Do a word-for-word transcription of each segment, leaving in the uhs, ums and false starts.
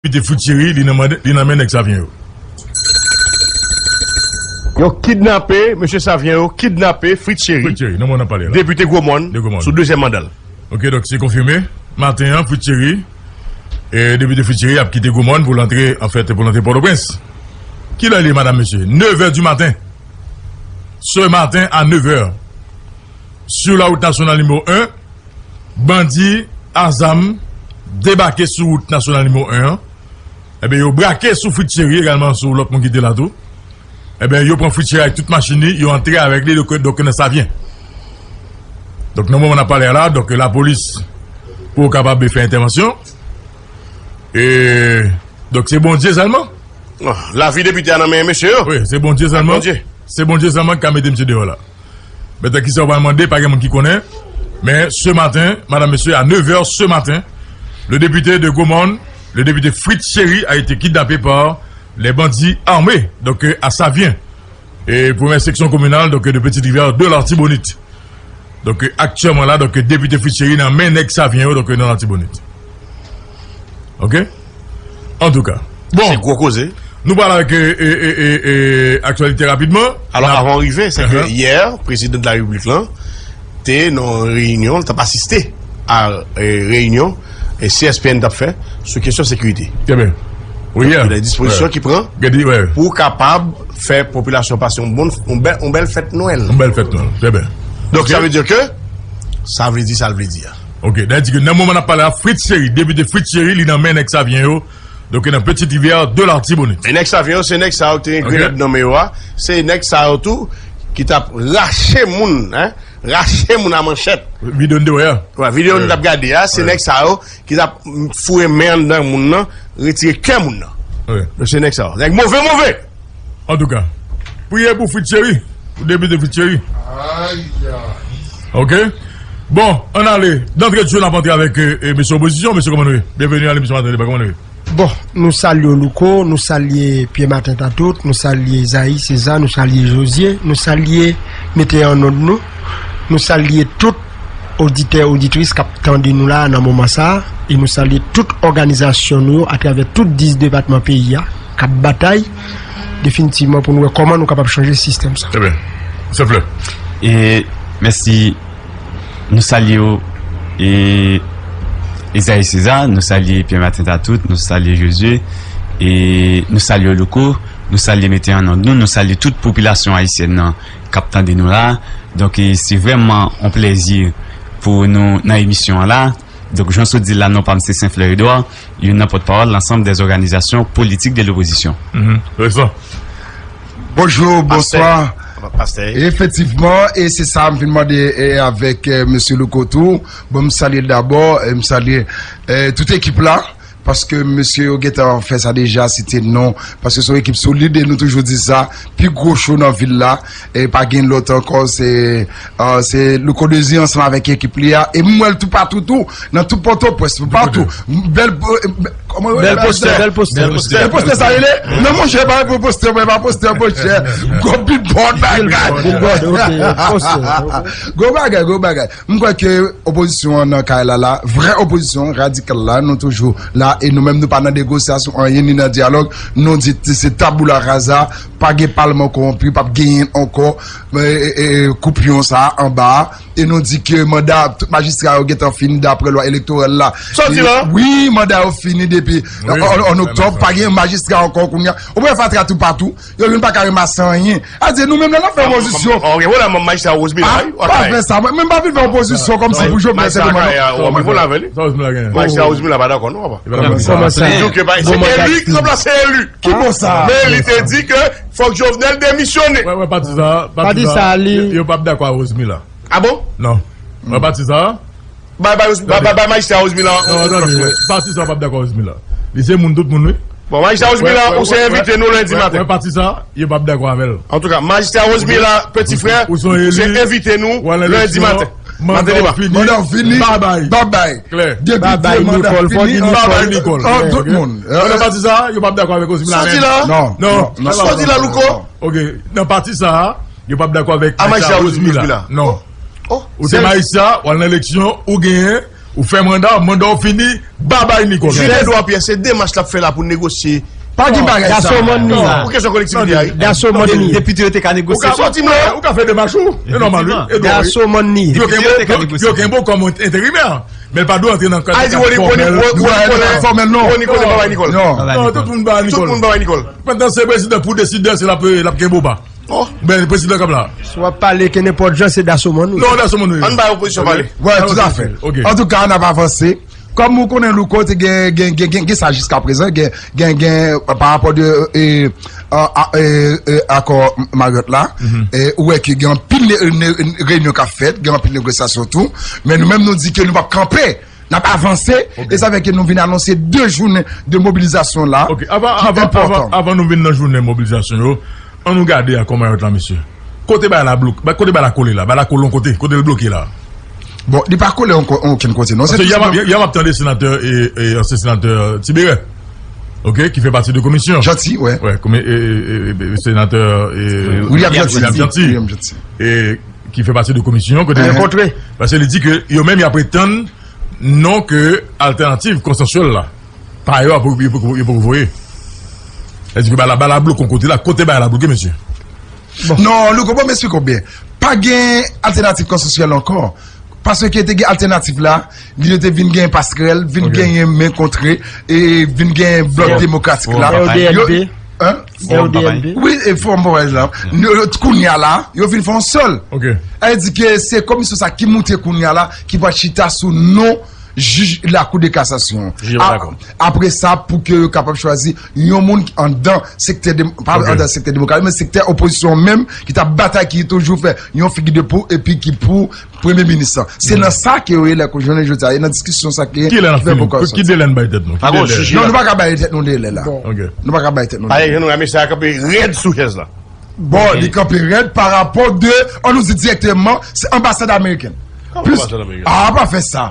Depite Fritz Chéry, li nan men, li nan men nèg Savyen yo. Yo kidnape, mesye Savyen yo kidnape Fritz Chéry, Fritz Chéry, nan mwen nan pale la. Depite Gwomòn, De Gwomòn. Sou dezyèm manda l. Ok, donk se konfime. Maten an, Fritz Chéry, e, depite Fritz Chéry ap kite Gwomòn pou l antre, anfèt, pou l antre Pòtoprens. Kilè li ye, madam, mesye? Nevè di maten. Ce matin à neuf heures, sur la route nationale numéro un, bandi a zam debake sou wout nasyonal nimewo en an. Ebyen, yo brake sou Fritz Chéry egalman, sou lòt moun ki te la tou. Ebyen, yo pran Fritz Chéry ak tout machin li, yo antre avèk li, donk, donk nan Savyen. Donk, nan moman n ap pale a la, donk, lapolis pou kapab fè entèvansyon. E, donk, se Bondye sèlman. Ah, lavi depite a nan men mesye yo. Wi, se Bondye sèlman. Bondye. Se Bondye sèlman ki ka mete misye deyò la. Mèt, kisa w pral mande, pa gen moun ki konnen. Men, ce matin, madame, monsieur, à neuf heures ce matin, le député de Gaumont, le député Fritz Chéry, a été kidnappé par les bandits armés, donc, euh, à Savien, et première section communale, donc, euh, de Petite-Rivière de l'Artibonite. Donk, aktyèlman la, donk, depite Fritz Chéry nan men nèg Savyen yo, donk, nan Latibonit. Ok? Antouka. Bon. Se gwo koze. Nou pral avèk, e, e, e, e, e, aktyalite rapidman. Alò, avan w rive, se ke yè, prezidan de la repiblik lan te nan yon reyinyon, l t ap asiste a, e, reyinyon, e, C S P N t ap fè sou kesyon sekirite. Trè byen. Wi, yè. Gen de dispozisyon ki pran pou kapab fè popilasyon pase yon bon, yon bèl, yon bèl fèt Nwèl. Yon bèl fèt Nwèl. Trè byen. Donk, sa vle di ke, sa vle di sa l vle di a. Ok, sa vle di ke nan moman n ap pale a, Fritz Chéry, depite Fritz Chéry, li nan men nèg Savyen yo. Donk, nan Petite Rivière de l'Artibonite. E nèg Savyen yo, se nèg sa yo ki te gen grenad nan men yo a. Se nèg sa yo tou ki t ap rache moun, hein, rache moun a manchèt. Videyo n te wè a. Wi, videyo n t ap gade a, se nèg sa yo ki t ap, mm, foure men anndan moun nan, retire kè moun nan. Wi. Mesye nèg sa yo. Nèg move, move. Antouka, priye pou Fritz Chéry, pou depite Fritz Chéry. Ok? Bon, ann ale. D'entrée de jeu, n ap antre avèk, e, e, mesye opozisyon. Mesye, kòman nou ye? Byenveni nan emisyon Maten Deba. Kòman nou ye? Bon, nou salye w, Louko, nou salye Pierre Martin Tatout, nou salye Zaï César, nou salye Josué, nou salye Mete an nòd nou, nou salye tout oditè, oditris k ap tande nou la nan moman sa a, e nou salye tout òganizasyon nou yo atravè tout dis depatman peyi a k ap batay definitivman pou nou wè kòman nou kapab chanje sistèm sa. Trè byen. Sè Flè. E mèsi. Nou salye w, e, Esaïe César, nou salye Pierre Martin Tatout, nou salye Josué, e nou salye w, Louko, nou salye Mete an nòd nou, nou salye tout popilasyon ayisyèn nan k ap tande nou la. Donk, e, se vrèman yon plèzi pou nou nan emisyon an la. Donk, jan w sot di l la, non pa m se Saint Fleur Edouard, youn nan pòtpawòl L'Ensemble des Organisations Politiques de l'Opposition. Mhm. Rezon. Bonjou, bonswa. Pastè. Efektivman, e se sa m vin mande, e, avèk, e, mesye Louko tou. Bon, m salye l dabò, e m salye, e, tout ekip la, paske mesye yo gentan fè sa deja, site non, paske se yon ekip solid, e nou toujou di sa, pi gwo cho nan vil la, e pa gen lòt ankò, se, e, se Louko Dezi ansanm avèk ekip li a, e m wè l toupatou tou, nan tout Pòtoprens, toupatou. Bèl, e, kòman yo rele sa? Bèl postè, bèl postè. Bèl postè sa rele? Non, monchè, pa pou postè, mwen pa postè, monchè. Gwo billboard bagay. Billboard, ok, postè, ok. Gwo bagay, gwo bagay. M kwè ke opozisyon an nan kay la la, vrè opozisyon radikal la, nou toujou la, e nou menm nou pa nan negosyasyon anyen, ni nan dyalòg, nou di se tabula rasa, pa gen palman kowonpi, p ap genyen ankò, e, e, e, koupyon sa a anba a, e nou di ke manda tout majistra yo gentan fini daprè lwa elektoral la. Sa w di la? Wi, manda yo fini depi an, an oktòb, pa gen majistra ankò kounye a. Ou wè fatra toupatou. Yo youn pa ka ranmase anyen. A di nou menm lè n ap fè opozisyon. Ok, wè la, majistra Rosemila, wi. Pa fè sa. Mwen menm pa vin fè opozisyon kòmsi pou Jovenel se demann non. Majistra Rosemila pa dakò non, papa. Kòman sa? Li di ke se eli ki ranplase eli. Ki bò sa? Men li te di ke fòk Jovenel demisyone. Wè, wè, pati sa, pati sa, yo p ap dakò a Rosemila. A bon? Non. Wè, pati sa. Bay, bay, bay, bay, bay majistra Rosemila. Non, tande, pati sa p ap dakò Rosemila. Li se moun tout moun, wi. Bon, majistra Rosemila, ou se envite nou lendi maten. Wè, pati sa, yo p ap dakò avè l. Antouka, majistra Rosemila, peti frè, ou se envite nou lendi maten. Maten deba. Manda w fini. Babay. Babay. Klè. Depite, manda fini. Babay Nicole. Tout moun. Nan pati sa, yo p ap dakò avèk Rosemila menm. Sa w di la? Non. Non. Sa w di la, Louko? Ok, nan pati sa, yo p ap dakò avèk majistra Rosemila. Non. Ou se majistra, w al nan eleksyon, ou genyen, Ou fè manda, manda w fini, babay Nicole. Jide dwa Pyè, se demach l ap fè la pou negosye. Pa gen bagay sa. Daso Mann li. Pou kesyon kolektivite a, wi. Daso Mann li. Depite yo te ka negosye. Ou ka soti mwen, ou ka fè demach ou. E nòmal, wi. E dwa, wi. Daso Mann li. Yo gen bon, yo gen bon kòm enterimè. Men l pa dwe antre nan kad fòmèl. Fòmèl non. Nicole, non, tout moun ba Nicole. Tout moun ba Nicole. Pandan se prezidan pou desidè, se l ap, l ap gen boba. Oh. Ben, prezidan k ap la. Si w ap pale ke nenpòt jan, se Daso Mann wi. Non, Daso Mann wi. Ann bay opozisyon pale. Wè, toutafè. Ok. Antouka, n ap avanse. Kòm ou konnen Louko te gen, gen, gen, gen, gen sa jiska prezan, gen, gen, gen, pa rapò de, e, a, a, e, e, akò Marriott la, e, ou wè ke gen anpil ne, ne, reyinyon k ap fèt, gen anpil negosyasyon tou, men nou menm nou di ke nou p ap kanpe, n ap avanse, e sa fè ke nou vin anonse de jounen de mobilizasyon la, ki enpòtan. Avan nou vin nan jounen mobilizasyon yo, ann nou gade akò Marriott la, mesye. Kote bagay la blok-, ba-, kote bagay la kole la? Bagay la kole yon kote, kote l bloke la? Bon, li pa kole yon ko-, yon okenn kote, non. Paske yè m ap, yè m ap tande senatè, e, e, ansyen senatè Tibere, ok, ki fè pati de komisyon. Jeanty, wè. Wè, komi-, e, e, e, e, senatè, e, William Jeanty. William Jeanty. E, ki fè pati de komisyon, kote li, paske li di ke yo menm y ap tann non ke altènativ konsansyèl la. Pa yo, yo poko, yo poko voye. Èske bagay la, bagay la bloke yon kote la? Kote bagay la bloke, mesye? Non, Louko, bon, m esplike w byen. Pa gen altènativ konsansyèl ankò. Paske te gen altènativ la, li te vin gen pasrèl, vin genyen men kontre, e vin gen blòk demokratik la. Yo, hein? Wi, e Fowòm Papay la. Yo, kounye a la, yo vin fè yon sèl. Sa vle di ke se komisyon sa ki moute kounye a la, ki pral chita sou non jij lakou de kasasyon. Apre sa, pou ke yo kapab chwazi yon moun ki anndan sektè dem-, pa anndan sektè demokratik, men sektè opozisyon menm, ki t ap batay, ki toujou fè yon figi de pou, epi ki pou premye minis lan. Se nan sa ke yo ye lè ke jounen jodi a, e nan diskisyon sa ke ki lè n ap fini? Ki delè n bay tèt nou? Non, nou pa ka bay tèt nou delè la. Nou pa ka bay tèt nou delè. Mesye a kanpe rèd sou chèz la. Bon, li kanpe rèd pa rapò de, ann nou di dirèkteman, se anbasad amerikèn. Plis, ah, pa fè sa.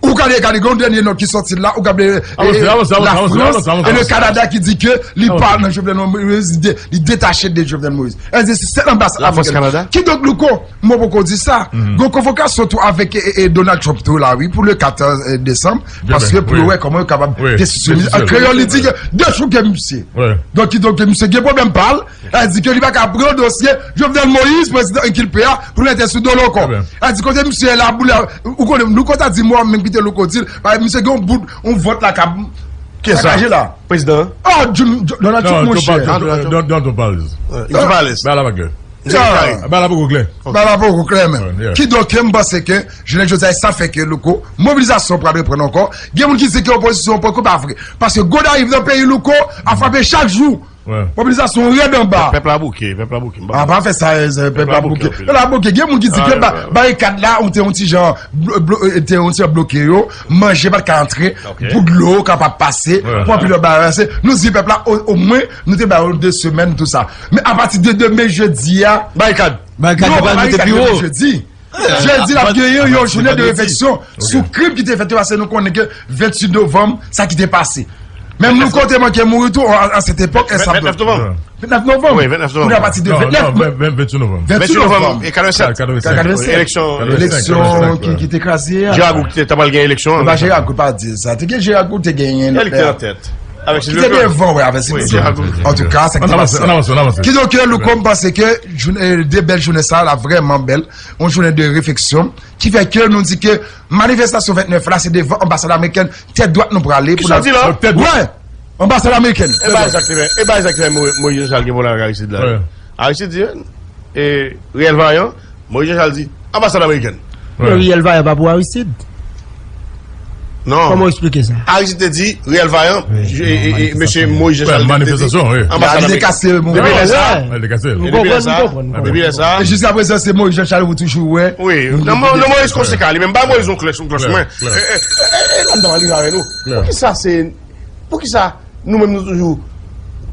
Ou ka gade yon dènye nòt ki sòti la, ou ka gade, eh, Lafrans e le Kanada ki di ke li pa nan Jovenel Moïse, li de-, li detache de Jovenel Moïse. Èske se anbasad amerikèn? Kidonk, Louko, mwen poko di sa. Gon konvokasyon tou avèk, eh, eh, Donald Trump tou la, wi, pou le kat, eh, desanm, paske pou yo wè kòman yo kapab desisyone. An kreyòl, li di ke dechouke misye. Donk, kidonk, misye gen pwoblèm pa l. Sa vle di ke li pa ka pran dosye Jovenel Moïse, prezidan enkilpe a, pou l mete sou do Louko. Sa vle di kote misye ye la, boule, ou konnen, Louko ta di mo a, menm kite Louko di l, paske misye gen yon bout, yon vant la k ap sakaje la. Prezidan an? Oh, Jim, Jo-, Donald Trump, monchè. Donald Trump pa alèz. Bagay la pa klè. Bagay la poko klè menm. Kidonk, m panse ke, jounen jodi a, sa fè ke, Louko, mobilizasyon pral reprann ankò. Gen moun ki di ke opozisyon poko, pa vre. Paske Gonayiv nan peyi Louko ap frape chak jou. Mobilizasyon rèd anba. Pèp la bouke, pèp la bouke. Ah, pa fè sa, eh, pèp la bouke. Pèp la bouke. Gen moun ki di ke ba-, barikad la, ou te yon ti jan blo-, blo-, eh, te yon ti jan bloke yo, manje pa t ka antre, pou dlo kapab pase, pou anpil lòt bagay pase. Nou di pèp la, o-, omwen, nou te ba yo de semèn, tou sa. Men apati de demen jedi a, barikad. Barikad demen jedi. Jedi, l ap genyen yon jounen de refleksyon sou krim ki te fèt yo, paske nou konnen ke venntuit novanm, sa ki te pase. Menm Louko te manke mouri tou, a, a sèt epòk, e sa vennèf novanm. Vennèf novanm. Wi, vennèf novanm. Kounye a, apati de vennèf, venntuit novanm. Venntuit novanm. E katrevennsèt. Katrevennsèt. Eleksyon. Eleksyon ki, ki te kraze a. Gerard Gourgue te, ta pral gen eleksyon. E pa Gerard Gourgue, pa di sa. Te gen Gerard Gourgue, te genyen lòt. Ki te devan, wi, avèk Sylvie Sylvie. Antouka, sa ki te pase. Kidonk, Louko, m panse ke jou-, eh, de bèl jounen sa la, vrèman bèl. Yon jounen de refleksyon, ki fè ke nou di ke manifestasyon vennèf la, se devan anbasad amerikèn, tèt dwat nou prale pou n al. Kisa w di la? Wè, anbasad amerikèn. E ba egzakteman, e ba egzakteman Mo-, Moïse Jean Charles gen pwoblèm ak Aristide la. Aristide di, e, Réel Vaillant, Moïse Jean Charles di, anbasad amerikèn. Men Réel Vaillant pa pou Aristide. Non. Kòman w eksplike sa? Aristide te di, Réel Vaillant, e, e, e, mesye Moïse Jean Charles te di, anbasad amerikèn. Depi lè sa, depi lè sa, depi lè sa. E jiska prezan, se Moïse Jean Charles ou toujou wè. Wi, nan Mo-, nan Moïse konsekan, li menm pa Moïse yon klòch, yon klòch mwen. E, e, e, e, la m ta pale avè nou. Poukisa se, poukisa nou menm nou toujou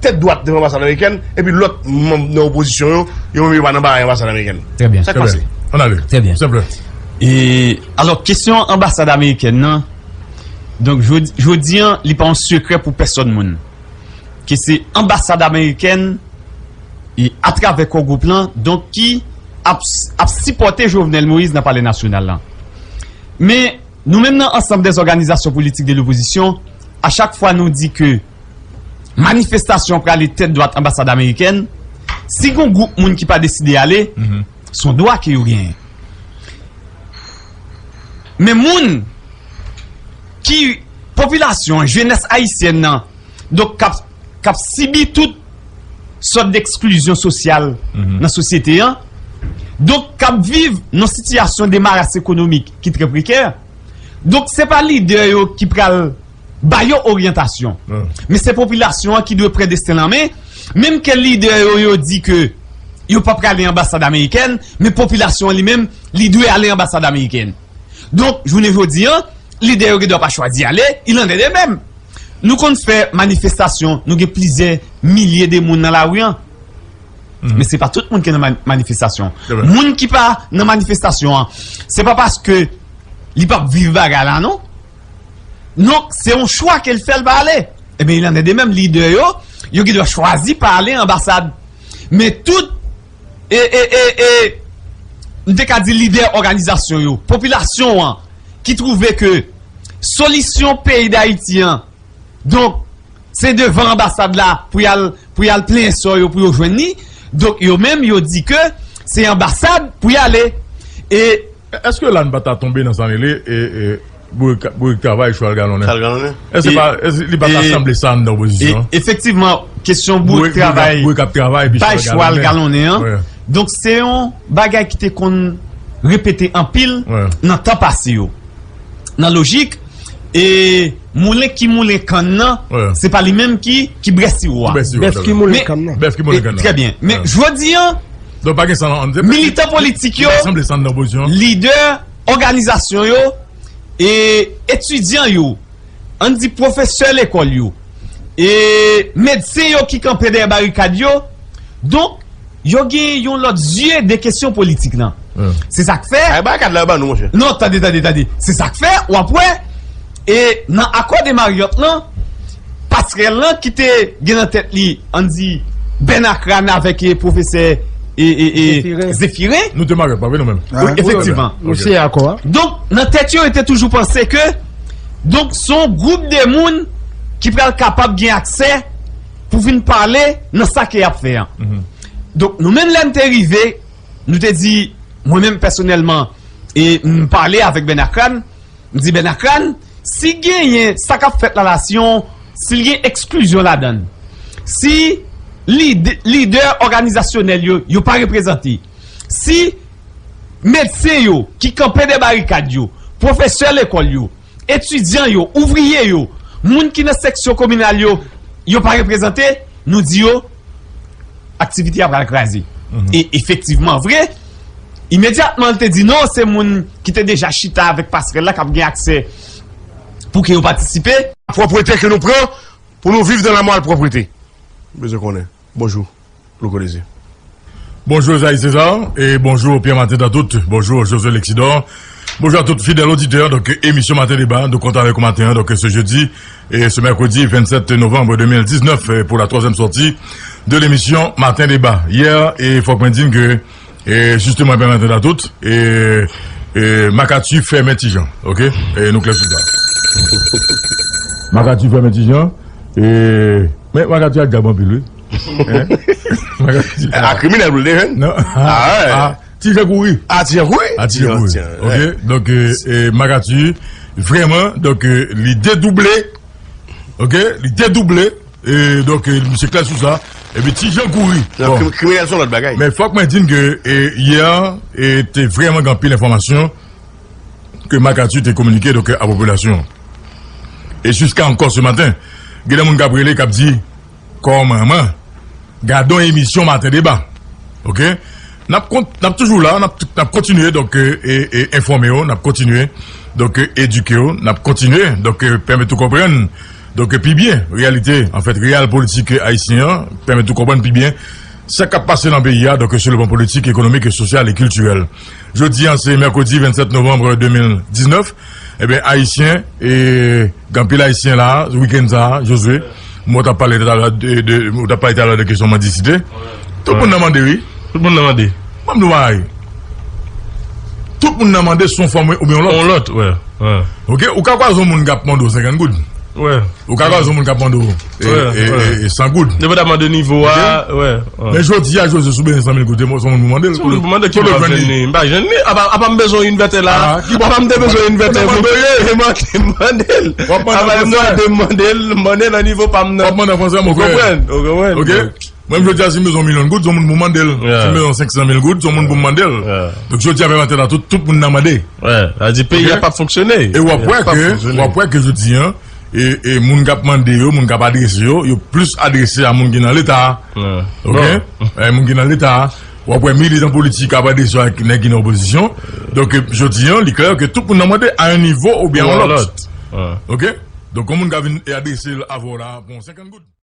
tèt dwat devan anbasad amerikèn, epi lòt manm nan opozisyon yo, yo menm yo pa nan bagay anbasad amerikèn? Trè byen. Sa k pase? Ann ale. Trè byen. Senp. E, alò, kesyon anbasad amerikèn nan, donk, jodi, jodi an, li pa yon sekrè pou pèsòn moun. Ke se anbasad amerikèn, e, atravè Core Group lan, donk, ki ap, ap sipòte Jovenel Moïse nan Palè Nasyonal la. Men, Nou menm nan Ensemble des organisations politiques de l'opposition, a chak fwa nou di ke manifestasyon prale tèt dwat anbasad amerikèn, si gon gwoup moun ki pa deside ale, se yon dwa ke yo genyen. Men moun ki, popilasyon, jenès ayisyèn nan, donk k ap, k ap sibi tout sòt d'eksklizyon sosyal nan sosyete an, donk k ap viv nan sitiyasyon de maras ekonomik ki trè prekè, donk se pa lidè yo ki pral ba yo oryantasyon, men se popilasyon an ki dwe pran desten l an men, menm ke lidè yo, yo di ke yo p ap prale anbasad amerikèn, men popilasyon an li menm, li dwe ale anbasad amerikèn. Donk, jounen jodi an, lidè yo gen dwa pa chwazi ale, il en est de même. Nou konn fè manifestasyon, nou gen plizyè milye de moun nan lari an. Men se pa tout moun ki nan man- manifestasyon. Moun ki pa nan manifestasyon an, se pa paske li p ap viv bagay la non. Donk, se yon chwa ke l fè l pa ale. Ebyen, il en est de même, lidè yo, yo gen dwa chwazi pa ale anbasad. Men tout, e, e, e, e, m te ka di lidè òganizasyon yo, popilasyon an, ki twouve ke solisyon peyi Dayiti an, donk, se devan anbasad la pou y al, pou y al plenyen sò yo pou yo jwenn li. Donk, yo menm, yo di ke se anbasad pou y ale. E Èske la n pa ta tonbe nan sa n rele, e, e, bourik, bourik travay, chwal galonnen? Chwal galonnen. Èske pa, èske li pa ta sanble sa anndan opozisyon an? Efektivman, kesyon bourik travay, bourik ap travay, epi bay chwal galonnen an. Donk, se yon bagay ki te konn repete anpil nan tan pase yo. Nan lojik, e moulen ki moulen kann nan, se pa li menm ki, ki brè siwo a. Bèf ki moulen kann nan. Bèf ki moulen kann nan. Trè byen. Men jodi an, militan politik yo, lidè òganizasyon yo, e etidyan yo, ann di pwofesè lekòl yo, e medsen yo ki kanpe dèyè barikad yo, donk, yo gen yon lòt zye de kesyon politik lan. Se sa k fè. Ay, barikad la yo ban nou, monchè. Non, tande, tande, tande. Se sa k fè, w ap wè, e nan akò de Maryòt lan, pasrèl lan ki te gen nan tèt li, ann di, Bènakran avèk, e, pwofesè, e, e, e, Zefiren. Zefiren. Nou te Maryòt, pa vre, nou menm? Wi, efektivman. Nou siyen akò a. Donk, nan tèt yo, yo te toujou panse ke, donk, se yon gwoup de moun ki pral kapab gen aksè pou vin pale nan sa ke y ap fè an. Donk, nou menm, lè n te rive, nou te di, mwen menm pèsonèlman, e m pale avèk Bènakran, m di, Bènakran, si genyen sa k ap fèt la la, si yon, si l gen eksklizyon ladan l, si lidè, lidè òganizasyonèl yo, yo pa reprezante, si medsen yo ki kanpe dèyè barikad yo, pwofesè lekòl yo, etidyan yo, ouvriye yo, moun ki nan seksyon kominal yo, yo pa reprezante, nou di yo, aktivite a pral kraze. E efektivman vre, imedyatman, l te di non, se moun ki te deja chita avèk pasrèl la k ap gen aksè pou ke yo patisipe. Pwòpte ke nou pran pou nou viv nan la malpwòpte. Bezwen konnen. Bonjou. Louko Désir. Bonjou Esaïe César, e bonjou Pierre Martin Dantout, bonjou Josué Lexidor, bonjou a tout fidèl oditè, donk, emisyon Maten Deba, nou kontan avèk ou maten an, donk, se jedi, e se mèkredi vennsèt novanm de mil diznèf, e pou la twazyèm sòti de lemisyon Maten Deba. Yè, e fòk mwen di n ke, e jisteman, Pierre Martin Dantout, e, e Marc Arthur fèmen Ti Jan, oke? E nou klè sou sa. Marc Arthur fèmen Ti Jan, e, men Marc Arthur ak djab anpil, wi. Hein? A kriminèl pou l te jwenn? Non. Ah, ouais. Ah, Ti Jan kouri. Ah, Ti Jan kouri? Ah, Ti Jan kouri. Ti Jan, ok. Donk, euh, euh, Marc Arthur, vrèman, donk, euh, li dedouble. Ok? Li dedouble. E donk, euh, misye klè sou sa. Epi Ti Jan kouri. Non, bon. Krim-, kriminèl se yon lòt bagay. Men fòk mwen di n ke, euh, yè, euh, te vrèman gen anpil enfòmasyon ke Marc Arthur te kominike, donk, a popilasyon an. E jiska ankò se maten, gen de moun k ap rele, k ap di, "Kòman, man? Gade yon emisyon Maten Deba." Ok? N ap kont-, n ap toujou la, n ap, n ap kontinye, donk, e, e, e enfòme w, n ap kontinye, donk, e, edike w, n ap kontinye, donk, e, pèmèt ou konprann, donk, e, pi byen reyalite, anfèt, reyal politik ayisyen an, pèmèt ou konprann pi byen sa k ap pase nan peyi a, donk, sou le plan politik, ekonomik, e sosyal e kiltirèl. Jodi a, se mèkredi vennsèt novanm de mil diznèf. Ebyen, Ayisyen, e, gen anpil Ayisyen la, wikenn sa a, Josué, mwen t ap pale talè de, de, mwen t ap pale talè de kesyon mandisite. Tout moun nan mande, wi. Tout moun nan mande. Ban m di w bagay. Tout moun nan mande sou yon fòm oubyen yon lòt. Yon lòt, wi. Ok, ou ka kwaze yon moun k ap mande w senkant goud. Ou ka kwaze yon moun k ap mande w e, e, e, e san goud. Depandaman de nivo a. Men jodi a, Jozye, sou bezwen san mil goud, se yon moun pou mande l. Se yon moun pou mande l, ki pou ap jwenn li? M pa jwenn li. Apa, apa m bezwen yon envètè la? Apa m te bezwen yon envètè pou mande l? Apa m mande l, mande l nan nivo pa m nan. W ap mande an fransè, mon frè. Ou konprann? Ou konprann? Ok. Mwen, jodi a, si m bezwen yon milyon goud, se yon moun pou mande l. Si m bezwen senk san mil goud, se yon moun pou m mande l. Donk, jodi a, fè maten la, tout, tout moun nan mande. Sa di peyi a p ap fonksyone. E w ap wè ke, w ap wè ke jodi a, e, e moun k ap mande yo, moun k ap adrese yo, yo plis adrese a moun ki nan Leta. Ok? E, moun ki nan Leta. W ap wè militan politik ap adrese yo ak nèg ki nan opozisyon. Donk, e, jodi a, li klè ke tout moun nan mande a yon nivo oubyen a yon lòt. Ok? Donk, yon moun ka vin e adrese l avè w la pou yon senkant goud.